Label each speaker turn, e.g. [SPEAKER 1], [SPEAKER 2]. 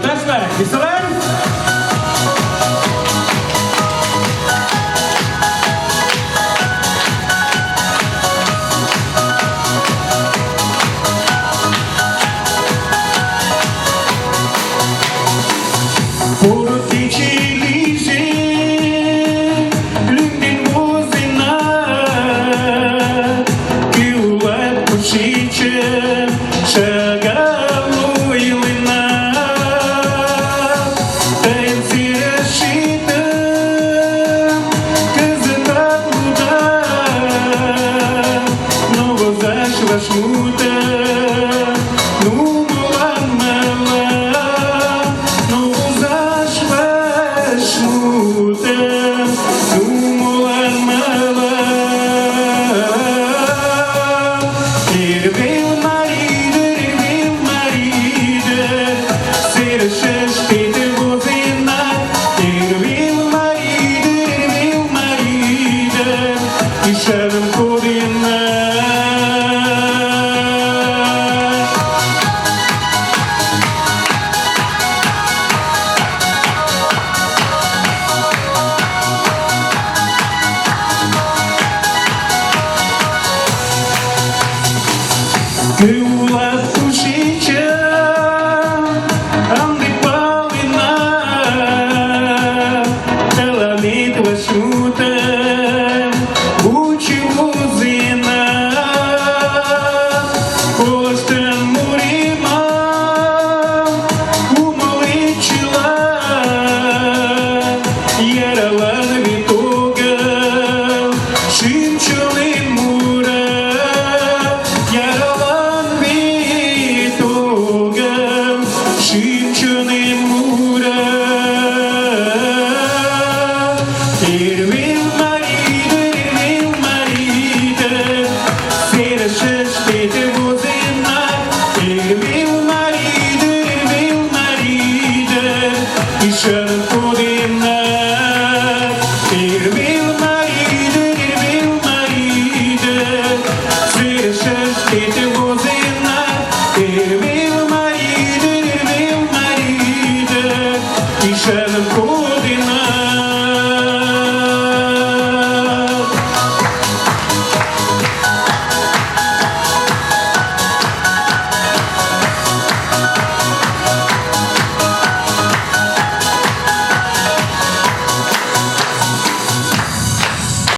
[SPEAKER 1] Йолташ-влак, веселан! Поро кече лийже, лӱм ден возена, кӧ улат, кушечын, шагал ойлена. Тыйын серышетым кызытат лудам, но возаш вашмутым нумалан мылам, но возаш вашмутым нумалан мылам. Эрвел марий ӱдыр, эрвел марий ӱдыр, серышыштет возенат. Эрвел марий ӱдыр, эрвел марий ӱдыр, ӱшаным коденат. Кӧ улат кушечын, ынде палена, тыланет вашмутым вучо возена. Колыштын муремам, кумылет чыла, яралан вет огыл, шӱм-чонем мура, яралан вет огыл, шӱм-чонем.